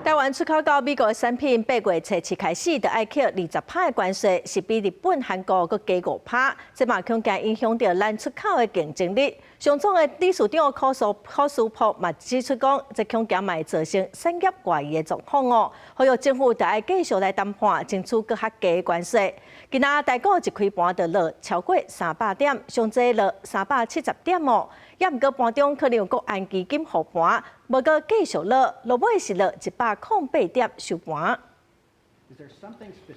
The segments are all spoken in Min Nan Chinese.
台灣出口到美國的產品，8月初七開始就愛扣20趴的關稅，是比日本、韓國閣加5趴。這嘛恐驚影響著咱出口的競爭力。商總的理事長柯蘇柯蘇珀嘛指出講，這恐驚嘛會造成產業外移的狀況哦。呼籲政府著愛繼續來談判，爭取閣較低的關稅。今仔台股一開盤就落超過300點，上濟落370點哦。也毋過盤中可能有國安基金護盤，無過繼續落，落尾是落108點收盤。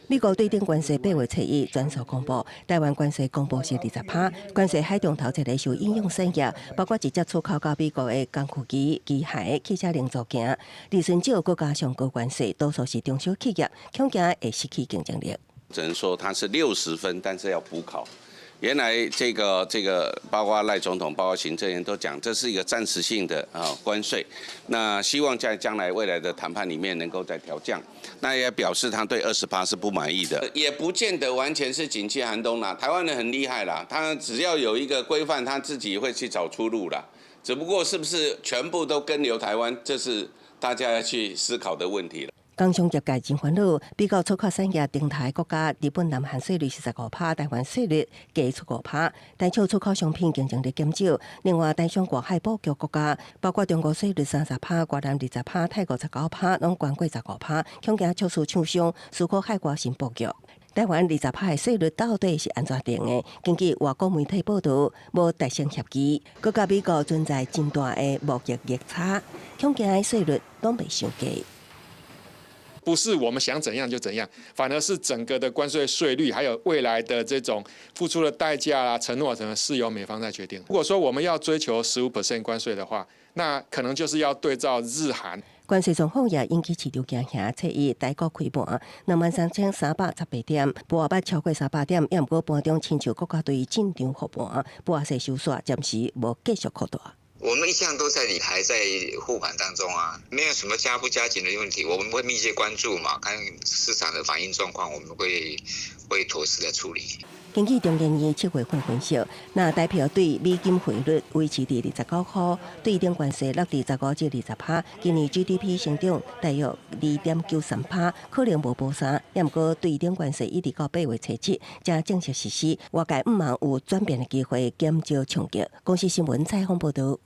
美國對等關稅8月初一全數公布，台灣關稅公布是20趴，關稅海中頭一个受影響產業，包括直接出口到美國的工具機、機械、汽車零組件，利潤少，閣加上高關稅，多數是中小企業，恐驚會失去競爭力。只能說它是60分，但是要補考。原來這個包括賴總統、包括行政院都講，這是一個暫時性的啊關稅。那希望在將來未來的談判裡面能夠再調降。那也表示他對20趴是不滿意的，也不見得完全是景氣寒冬啦。台灣人很厲害啦，他只要有一個規範，他自己會去找出路啦。只不過是不是全部都根留台灣，這是大家要去思考的問題了。工商業界真煩惱，比較出口產業頂頭國家，日本、南韓稅率是15趴，台灣稅率加出5趴，台廠出口商品競爭力減少。另外，台商外海布局國家，包括中國稅率30趴，越南20趴，泰國19趴，攏懸過十五趴，恐驚促使廠商思考海外新布局。台灣二十趴的稅率到底是按怎定的？根據外國媒體報導，無達成協議，閣佮美國存在真大的貿易逆差，恐驚稅率攏袂傷低。不是我們想怎樣就怎樣，反而是整個的關稅稅率，還有未來的這種付出的代價啊、承諾什麼，是由美方在決定。如果說我們要追求15% 關稅的話，那可能就是要對照日韓。關稅狀況也引起市場驚嚇，初一台股開盤23,318點，波幅超過300點，也毋過盤中親像國家隊進場護盤，波勢收煞，暫時無繼續擴大。我們一向都在理，還在護盤當中啊，沒有什麼加不加緊的問題，我們會密切關注嘛，看市場的反應狀況，我們會妥適的處理。根據中研院7月份分析，若台票對美金匯率維持佇29塊，對等關稅落佇15至20趴，今年 GDP 成長大約2.93趴，可能無補三。也毋過對等關稅一直到8月初七才正式實施，外界毋茫有轉變的機會，減少衝擊。公視新聞採訪報導。